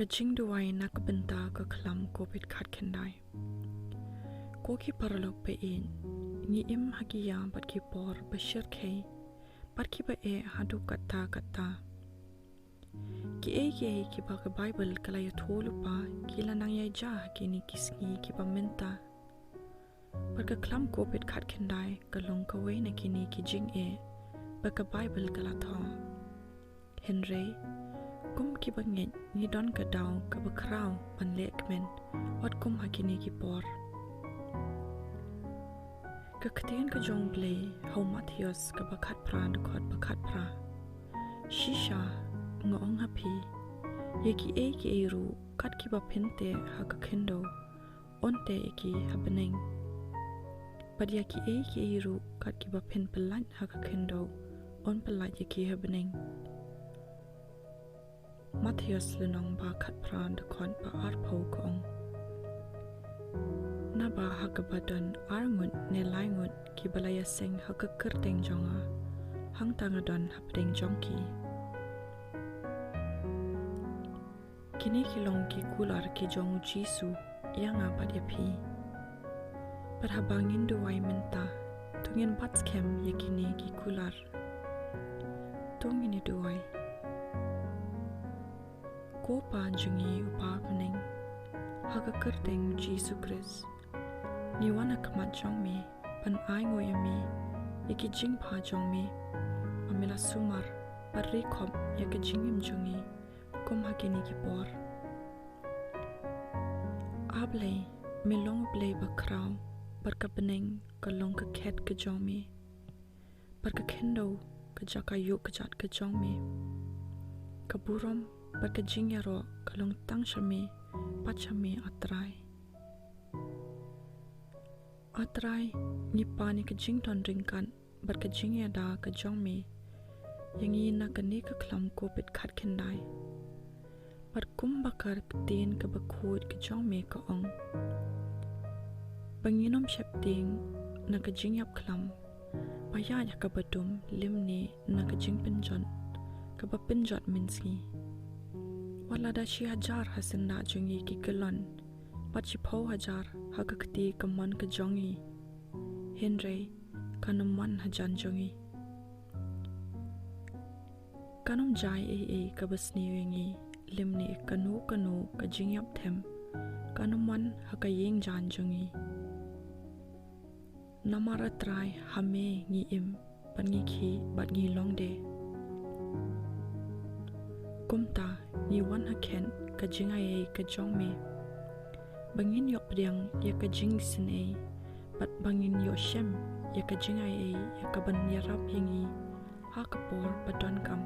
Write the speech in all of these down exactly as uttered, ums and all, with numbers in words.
Ka jingduwai na ka bynta ka khlam Covid khatkhyndai. Ko ki paralok ba ïeit, ngi im ha ki ïa bad ki por ba shyrkhei bad ki ba eh haduh katta katta. Kiei kiei kiba ka Baibl ka la ïathuh lypa ki la nang ïaid ha kine ki sngi kiba mynta. Bad ka khlam Covid khatkhyndai ka long kawei na kine ki jingeh ba ka Baibl ka la thoh. Hynrei kum kiba ngeit, ngi don ka daw kaba khraw ban leh kmen wat kum ha kine ki por. Ka ktien ka jong U Blei ha u Mathaios kaba khatphra dkhot ba khatphra. Shisha nga ong ha phi, ïa kiei kiei ruh kat kiba phin teh ha ka khyndew, yn teh ïa ki ha bneng. Bad ïa kiei kiei ruh kat kiba phin pyllait ha ka khyndew, yn pyllait ïa ki ha bneng. Mathaios lynnong ba khatphra dkhot ba arphew ka ong. Naba ha kaba don arngut ne laingut kiba la ïaseng ha ka kyrteng jong nga, hangta nga don hapdeng jong ki. Kine ki long ki kular ki jong U Jisu ïa nga bad ïa phi. Bad haba ngin duwai mynta, to ngin bat skhem ïa kine ki kular. To ngin ïa duwai. Ko Pa jong ngi uba ha bneng, ha ka kyrteng U Jisu Khrist, ngi wan ha khmat jong me ban ai nguh ïa me ïa ki jingbha jong me ba me la sumar bad ri khop ïa ka jingim jong ngi kum ha kine ki por. A Blei, me long U Blei ba khraw, bad ka bneng ka long ka khet ka jong me, bad ka khyndew ka jaka ïuh kjat ka jong me. Ka burom bad ka jingïaroh ka long tang sha me, bad sha me A Trai. A Trai, ngi pan ïa ka jingdon ryngkat bad ka jingïada ka jong me ïa ngi na kane ka khlam Covid khatkhyndai. Bad kumba ka ktien kaba khuid ka jong me ka ong, ba ngin ym sheptieng na ka jingïap khlam, ba ïaid ha kaba dum, lymne na ka jingpynjot kaba pynjot mynsngi. Wat lada shi hajar ha syndah jong ngi ki kyllon, bad shiphew hajar ha ka kti kamon ka jong ngi, hynrei kan ym mon hajan jong ngi. Kan ym jia ei ei kaba sniew ïa ngi, lymne kano kano ka jingïap them kan ym mon ha ka ïing jan jong ngi. Namar A Trai, ha me ngi im, bad ngi khie, bad ngi long de. Kumta ngi wan ha khet ka jingaiei ka jong me, ba ngin ïoh pdiang ïa ka jingisynei, bad ba ngin ïoh shem ïa ka jingaiei ïa kaban ïarap ïa ngi ha ka por ba donkam.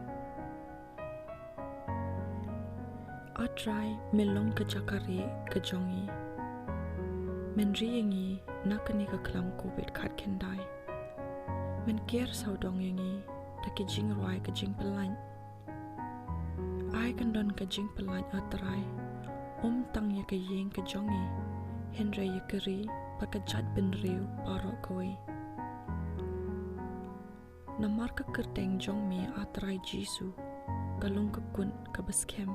A Trai, me long ka jaka rieh ka jong ngi. Men ri ïa ngi na kane ka khlam Covid khatkhyndai. Men ker sawdong ïa ngi da ki jingrwai ka jingpyllait. Ai kan don ka jingpyllait, A Trai, ym tang ïa ka ïing ka jong ngi, hynrei ïa ka ri bad ka jaitbynriew baroh kawei. Namar ka kyrteng jong me, A Trai Jisu, ka long ka kut kaba skhem.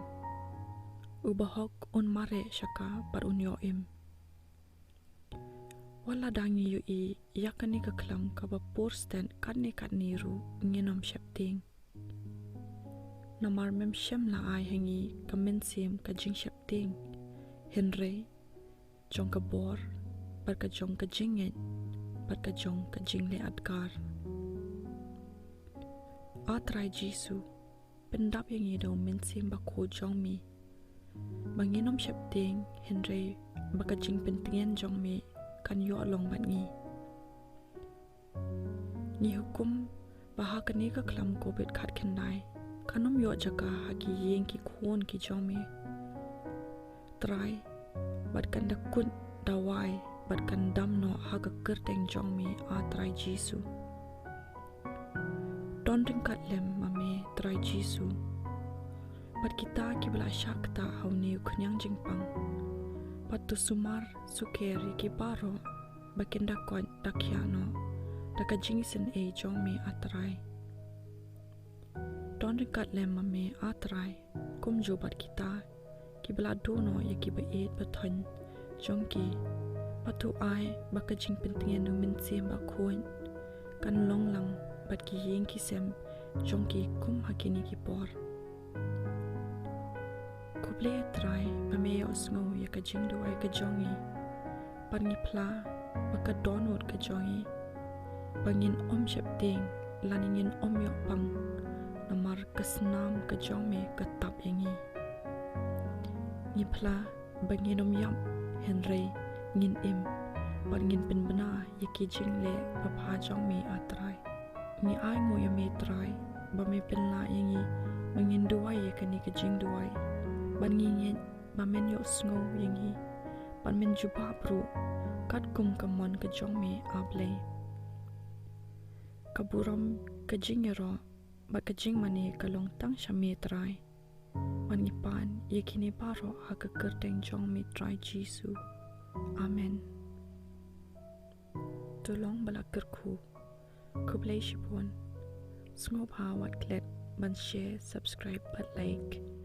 Uba hok un mareh sha ka bad un ïoh im. Wat lada ngi ïohi ïa kane ka khlam kaba pur stet katne katne ruh, ngin ym sheptieng. Namar mem shym la ai ha ngi ka mynsiem ka jingsheptieng, hynrei jong ka bor, bad ka jong ka jingngeit, bad ka jong ka jingleh adkar. A Trai Jisu, pyndap ïa ngi da u Mynsiem Bakhuid jong me, ba ngin ym sheptieng, hynrei ba ka jingpyntngen jong me kan ïoh long bad ngi. Ngi hukum ba ha kane ka khlam Covid khatkhyndai kan ym ïoh jaka ha ki ïing ki khun ki jong me, Trai, bad kan da kut da wai bad kan dam noh ha ka kyrteng jong me, A Trai Jisu. Don ryngkat lem ma me, Trai Jisu, bad kita kiba la shah ktah ha une u khñiang jingpang, bad to sumar sukher ïa ki baroh ba kin da koit da khiah noh da ka jingisynei jong me, A Trai. Don ryngkat lem ma me, A Trai, kumjuh bad kita kiba la duh noh ïa ki ba ïeit ba thoiñ jong ki, bad to ai ba ka jingpyntngen u Mynsiem Bakhuid kan long lang bad ki ïing ki sem jong ki kum ha kine ki por. Khublei Trai ba me ïohsngew ïa ka jingduwai ka jong ngi. Bad ngi phla ba ka dohnud ka jong ngi ba ngin ym sheptieng lane ngin ym ïoh pang, namar ka snam ka jong me ka tap ïa ngi. Ngi phla ba ngin ym ïap hynrei ngin im, bad ngin pynbna ïa ki jingleh babha jong me, A Trai. Ngi ainguh ïa me Trai ba me pynlah ïa ngi ba ngin duwai ïa kane ka jingduwai, bad ngi ngeit ba men ïohsngew ïa ngi bad men jubab ruh katkum ka mon ka jong me, A Blei. Ka burom, ka jingïaroh bad ka jingmane ka long tang sha me Trai. Bad ngi pan ïa kine baroh ha ka kyrteng jong me Trai Jisu. Amen. To long ba la kyrkhu. Khublei shibun. Sngewbha wat klet ban share, subscribe bad like.